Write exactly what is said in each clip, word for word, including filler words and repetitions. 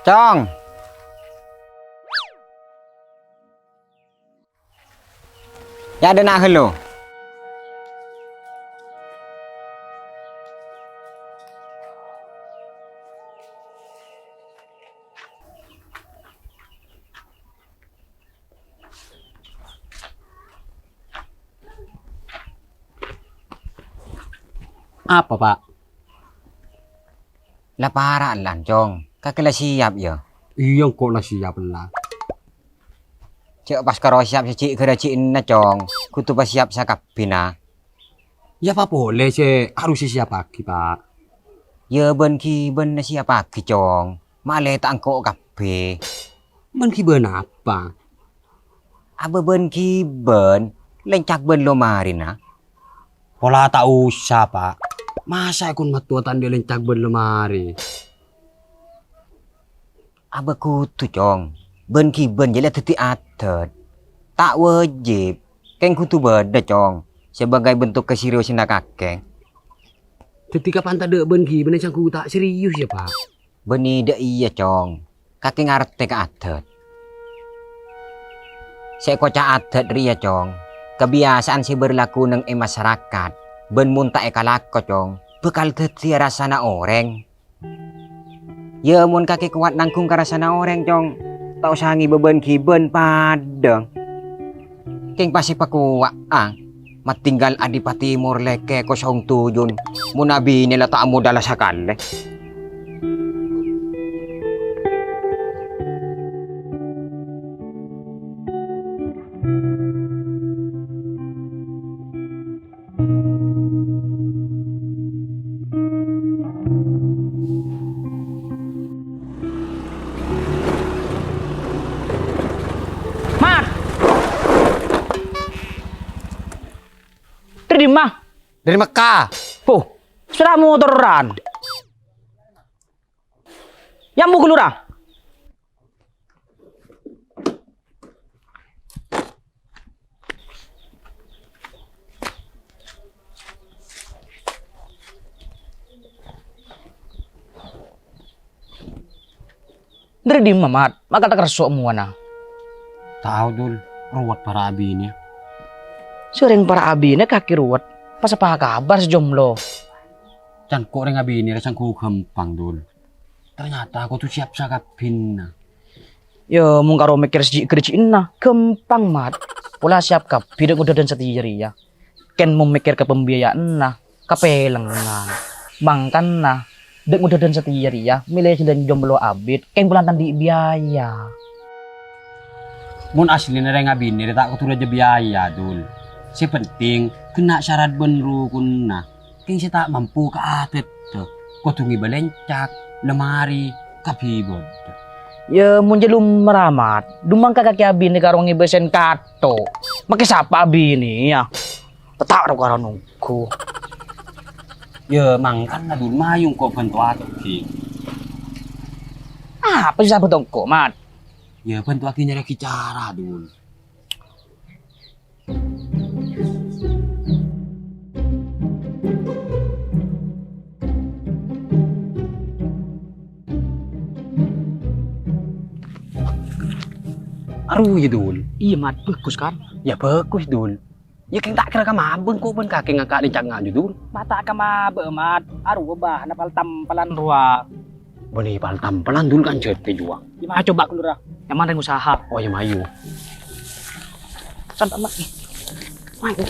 Cong. Yâ, dâ' enna' ghâllu. Apa, Pa'? La para' lan, Cong. Kakè la siap, yâ? Iyâ, engko' la siap, la. Jhâ' pas karo siap sè jhi' ghârâjhina, Cong. Kodhu pasiyap sakabbhina. Yâ, apa polè sè harus èsiyappaghi, Pa'? Yâ, bân-ghibânna siyappaghi, Cong. Malè ta' engko' kabbhi. Bân-ghibân apa? Abâ bân-ghibân, lèncak bân lomarèna. Pola ta' osa, Pa'. Masa' è kon mattowa ta' andi' lèncak bân lomarè? Abâ kodhu, Cong. Bân-ghibân jhâ' la dhâddhi adat. Ta' wajib. Kèng kodhu bâdâ, Cong, sebagai bentuk keseriusanna kakè. Dhâddhi kapan tadâ' bân-ghibânna sè angghuta serius, yâ, Pa'? Bânnè dâ' iyâ, Cong. Kakè ngartè ka adat. Sè èkoca' adat rèya, Cong, kabiyasaan sè berlaku neng è masarakat, bân mon ta' èkalako, Cong, bhâkal dhâddhiyâ rassana orèng. Yâ, mon kakè kowat nangghung ka rassana orèng, Cong, ta' osa ngèbâ bân-ghibân padâ. Kèng pas èpakowa'a, matinggal Adipati Morlèkè kosong tuyun, mon abinè la ta' modâl sakalè. Mat! Dâri dimma? Dâri Mekka. Poh, sepeda motoran. Yâ, ambu ghâllu ra. Dâri dimma, Mat? Maka ta' kerso' mowana. Tao, Dul. Rowet para' abinè. Sè orèng para' abinè kakè rowet. Pas apa kabhâr sè jomblo? Can ko' orèng abinè rè sangghu ghâmpang, Dul. Ternyata kodhu siap sakabbhina. Yâ, mon karo mèkkèr sè jhi' ghârâjhina, ghâmpang, Mat. Pola siap kabbhi dâ' ngodâdân satèya rèya. Kèng mon mèkkèr ka pembiayaanna, kapèlengan. Mangkana, dâ' ngodâdân satèya rèya, mèlè jhâlân jomblo abit, kèng pola ta' andi' biaya. Mon asllina rèng abinè rè ta' kodhu rajâ biaya, Dul. Sè penting, ghenna' sarat bân rukunna. Kèng sè ta' mampu ka atètta, kodhu ngèbâ lèncak, lemari, kabbhi bâdâ. Yâ, mon jhâ' lumrah, Mat. Dumangka kakè abinè karo ngèbâ sèn kato. Makè sapa abinè, yâ? Peta' ro-karo nongghu. Yâ, mangkana, Dul, mayu engko' bhântoaghi. Apa sè sabhut engko', Mat? Yâ, bhântoaghi nyarèaghi cara, Dul. Arowa, yâ, Dul. Iyâ, Mat. Bhâghus, kan? Yâ, bhâghus, Dul. Yâ, kèng ta' kèra kamabâ engko' bân kakè ngangka' lèncak ngaju, Dul. Ma' ta' kamabâ, Mat. Arowa bâ'na pal-tampelan rowa. Bânnè pal-tampelan, Dul, kan jhât è jhuwâ. Yâ, ma' coba ghâllu ra. Nyamana rèng usaha. Oh, yâ, mayu. Santa, Mat. Mayu.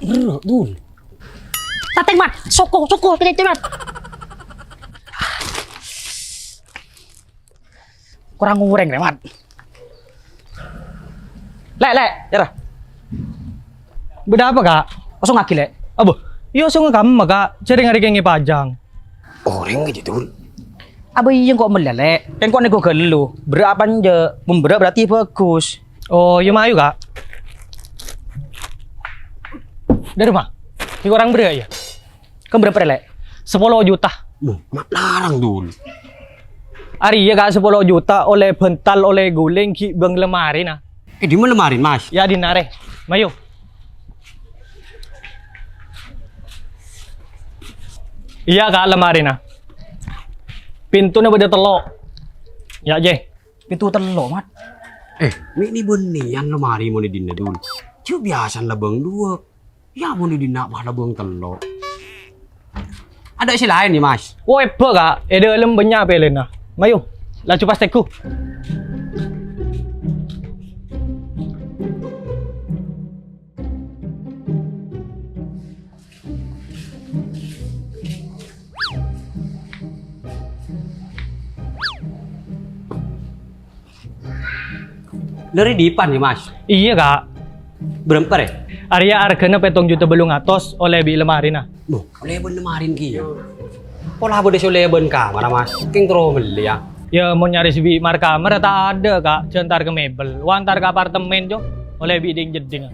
Berrâ', Dul. Tatèng, Mat. Soko, soko, tatèng, Mat. Korang orèng rè, Mat. Lè', Lè'. Yâ, ra. Bâdâ apa, Kak? Osongngaghi, Lè'. Apa? Iyâ, osongnga kamma, Kak. Jhâ' rèng-arèng ngèpajâng. Orèng aja, Dul. Abâ iyâ engko' mellè, Lè'. Engko' nego ghâllu. Berrâ' apa enjâ'? Mon berrâ' berarti bhâghus. Oh, iyâ mayu, Kak. Dâri ma? Sè korang berrâ' iyâ? Kembra pèrè, Lè'? Sapolo juta. Loh, ma' larang, Dul. Arèya, Ka', sapolo juta ollè bântal, ollè ghulèng, ghi' bâng lemarina. Eh, dimma lemarina, Mas? Yâ, dinna' rè. Mayu. Iyâ, Ka', lemarina. Pintona bâdâ tello'. Yâ, Jè. Pinto tello', Mat. Eh, mè' nè bânnèyan lemari mon è dinna', Dul. Jhâ' biyasana la bâng duwâ'. Yâ, mon è dinna' pas la bâng tello'. Adâ' sè laèn, yâ, Mas? Oh, ebbâ, Ka'. È dâlem bânnya' pèlèna. Mayu, laju pas teggu. Dâri dipan, yâ, Mas? Iyâ, Ka'. Bârâmpa, rè? Arèya arghâna pètong juta bâllung atos ollè bi' lemarina. Loh, ollè bân lemarina kèya. Pola bâdâ sè ollè bân kamarra, Mas. Kèng terro mellè, yâ. Yâ, mon nyarè sè bi' mar-kamarra ta' adâ', Ka'. Jhâ' entar ka mebel. Wâ entar ka apartemen, Jo. Ollè bi' dhing-jeddhing.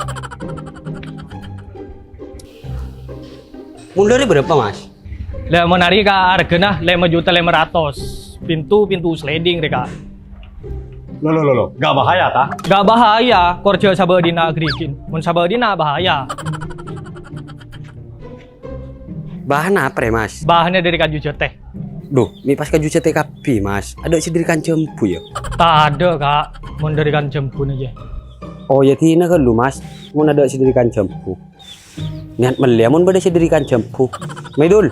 Mon dâri bârâmpa, Mas? Lah, mon arèya, Ka', arghâna lèma juta lèma ratos. Pinto, pinto sliding rè, Ka'. Lo, lo, lo, lo. Gak bahaya, ta? Gak bahaya, kor jhâ' sabâdhina ghrighin. Mon sabâdhina bahaya. Bahanna apa, rè, Mas? Bahanna dâri kanju jâtè. Duh, mè' pas kanju jâtè kabbhi, Mas. Adâ' sè dâri kan jhâmbhu, yâ? Tadâ', Ka'. Mon dâri kan jhâmbhuna, yâ. Oh, yâ, dinna ghâllu, Mas. Mon adâ' sè dâri kan jhâmbhu. Niat mellè mon bâdâ sè dâri kan jhâmbhu. Mayu, Dul.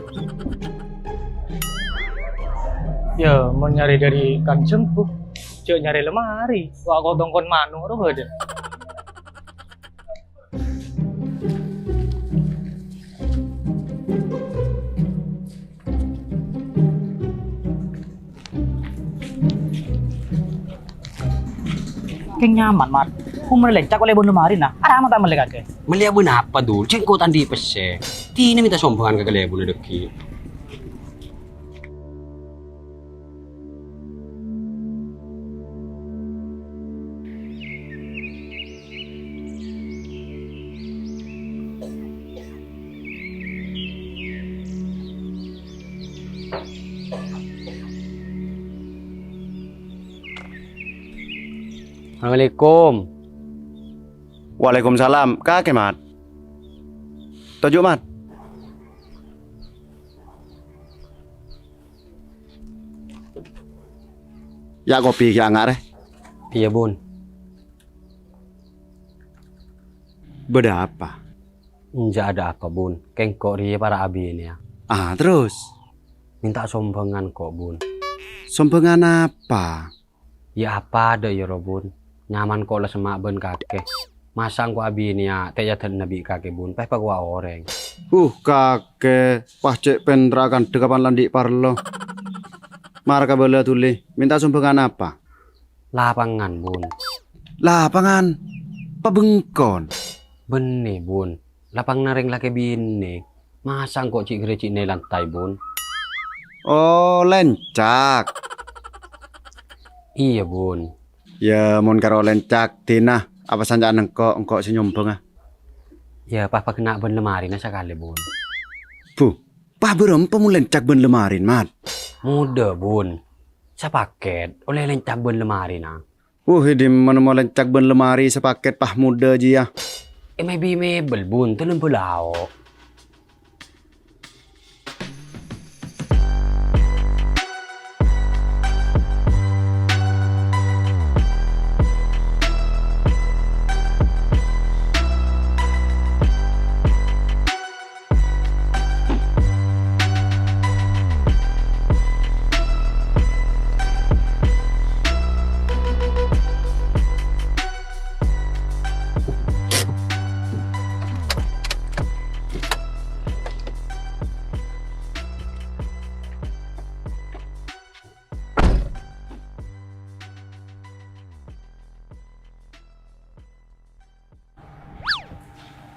Yâ, mon nyarè dâri kan jhâmbhu, jhâ' nyarè lemari. Wâ' ko-, tongkon mano' ro bâdâ. Kèng nyaman, Mat. Ku mellè lencak ollè bân lemarina. Arapa ta' mellè kakè? Mellèya bân apa, Dul? Sèngko' ta' andi' pèssè. Dinna mènta sombhângan ka kalèbunna dhâggi'. Assalamualaikum. Waalaikumsalam. Kakè, Mat? Toju', Mat. Yâ, kopi ghi' anga', rè. Iyâ, Bun. Bâdâ apa? Enjâ' adâ' apa, Bun. Kèng engko' rèya para' abinèya. Ah, terros? Mènta sombhângan ko', Bun. Sombhângan apa? Yâ, apa adâ' yâ, ro, Bun. Nyaman ko' la semma' bân kakè. Masa' engko' abinèya ta' èadâ'na bi' kakè, Bun. Pas pakowa orèng. Uh, kakè, pas cè' pèntra kandhâ kapan la andi' parlo. Mara kabâlâ dhuli, mènta sombhângan apa? Lapangan, Bun. Lapangan? Pabengkon? Bânnè, Bun. Lapanganna rèng lakè binè. Masa' engko' cè' ghârâjina è lantai, Bun? Oh, lencak. Iyâ, Bun. Yâ, mon karo lencak, dinna, apa sanca'na engko', engko' sè nyombhângnga. Yâ, pas paghâna' bân lemarina sakalè, Bun. Bu, pas bârâmpa mon lencak bân lemarina, Mat? Modâ, Bun. Sapakèt, ollè lencak bân lemarina. Wuh, è dimma nemmo lencak bân lemari sapakèt pas modâ jiyâ? È mebel-mebel, Bun, tellun bâlao.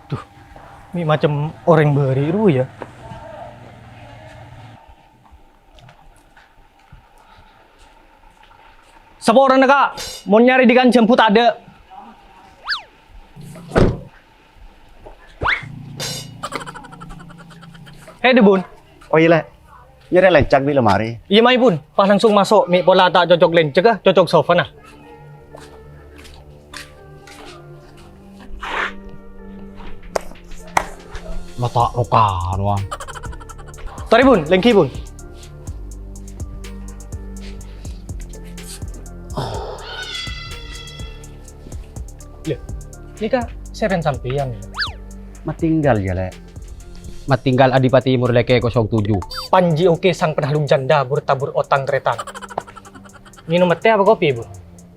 Duh, mè' macem orèng bâri' rowa, yâ. Saporana, Ka', mon nyarè dâ' kan jhâmbhu tadâ'. Hè, Dubun. Oh, iyâ, Lè'. Nyarè lèncak bi' lemari. Iyâ, mayu, Bun. Pas langsung maso', mè' pola ta' cocok lèncak, ah, cocok sofana. La ta' rokan, Wan. Torè, Bun, lèngghi, Bun. Lè, nèka sèrèn sampèyan, yâ? Matinggal, yâ, Lè'. Matinggal Adipati Morlèkè kosong tujuh. Panji Oke sang penakluk janda, bur-tabur otang tarètan. Ngènom tè apa kopi, Bun?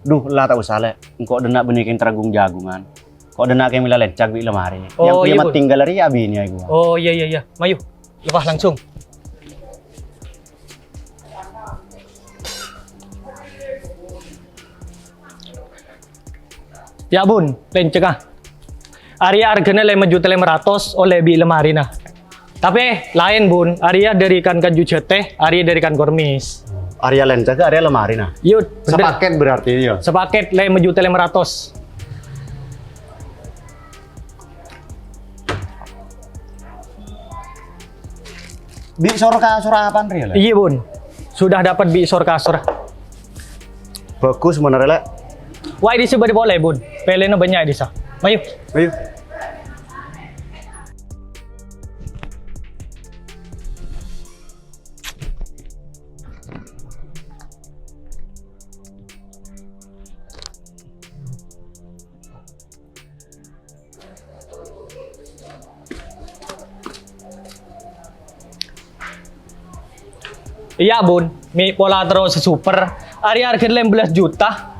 Duh, la ta' osa, Lè'. Engko' dâ' enna' bânnè kèng taranggung-jagungan. Ko' dâ' enna' kèng mèla lèncak bi' lemari. Oh, iyâ, Bun. Matinggal arèya abinèya ghuwa. Oh, iyâ, iyâ, iyâ. Mayu, lepas langsung. Yâ, Bun, lèncak, ah. Arèya arghâna lèma juta lèma ratos ollè bi' lemarina. Tapè laèn, Bun, arèya dâri kan kanju jhâtè, arèya dâri kan kormis. Arèya lèncak, arèya lemarina. Yut, bhender. Sapakèt berarti, yâ? Sapakèt lèma juta lèma ratos. Bi' sor kasor apana rèya, Lè'? Iyâ, Bun. Sudah dapat bi' sor kasor. Bagus, mon arèya, Lè'. Wah, è dissa bâdâ polè, Bun. Pèlèna bânnya' è dissa. Mayu. Mayu. Iyâ, Bun. Mè' pola terro sè super. Arèya arghâna lèma bellâs juta.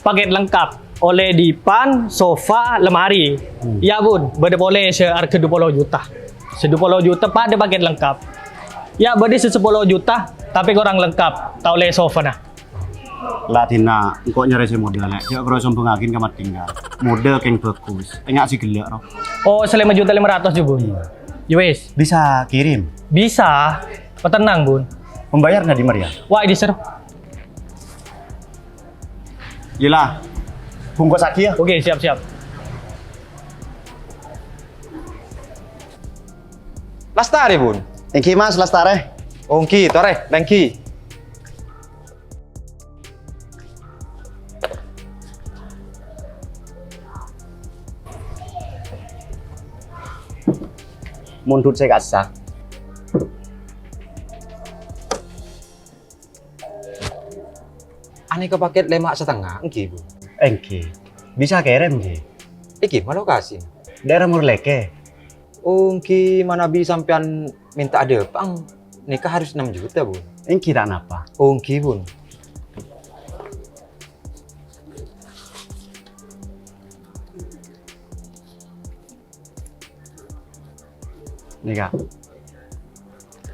Pakèt lengkap. Ollè dipan, sofa, lemari. Hmm. Iyâ, Bun. Bâdâ polè sè arghâ dupolo juta. Sè dupolo juta padâ pakèt lengkap. Iyâ, bâdâ sè sapolo juta, tapè korang lengkap. Ta' ollè sofana. La dinna' engko' nyarè sè modâ, Lè'. Jhâ' karo sombhângngaghi ka Mat Tinggal. Modâ kèng bagus. Enga' sè ghellâ', ro. Oh, sè lèma juta lèma ratos jhughân. Iyâ. Ya wis. Bisa kirim? Bisa. Oh, tenang, Bun. Pembayarnya di mana, ya? Wah, di sini. Iyâ la. Bungkus lagi, ya. Oke, siap-siap. Lastarè, Bun. Èngghi, Mas, lastarè. Èngghi, torè, èngghi. Mundhut sè kassa'. Anèka pakèt lèma' satengnga, èngghi, Bun? Èngghi. Bisa kèrèm, èngghi. Èngghi, ma' lokasina? Daerah Morlèkè. Oh, èngghi, manabi sampèyan mènta adâpa'an, nèka harus enam juta, Bun. Èngghi ta' napa. Oh, èngghi, Bun. Nèka.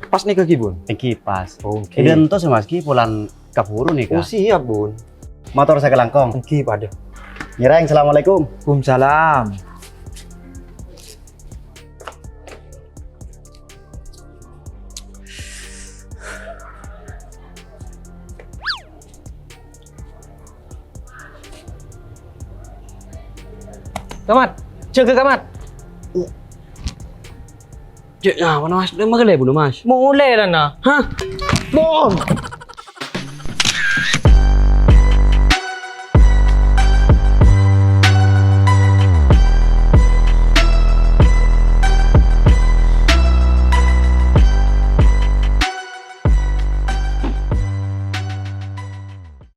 Pas nèka, ghi, Bun? Èngghi pas. Oh, èngghi. Èdântos, Mas, ghi, polana kabhuru nèka. Oh, siap, Bun. Mator sakalangkong. Èngghi, padâ. Ngèrèng, assalamualaikum. Waalaikumsalam. Kamat, jâgâ Kamat. Cè' nyawa, Mas. Dâ' maghâlè, Bun, Mas. Molè la, na. Hah? Mon.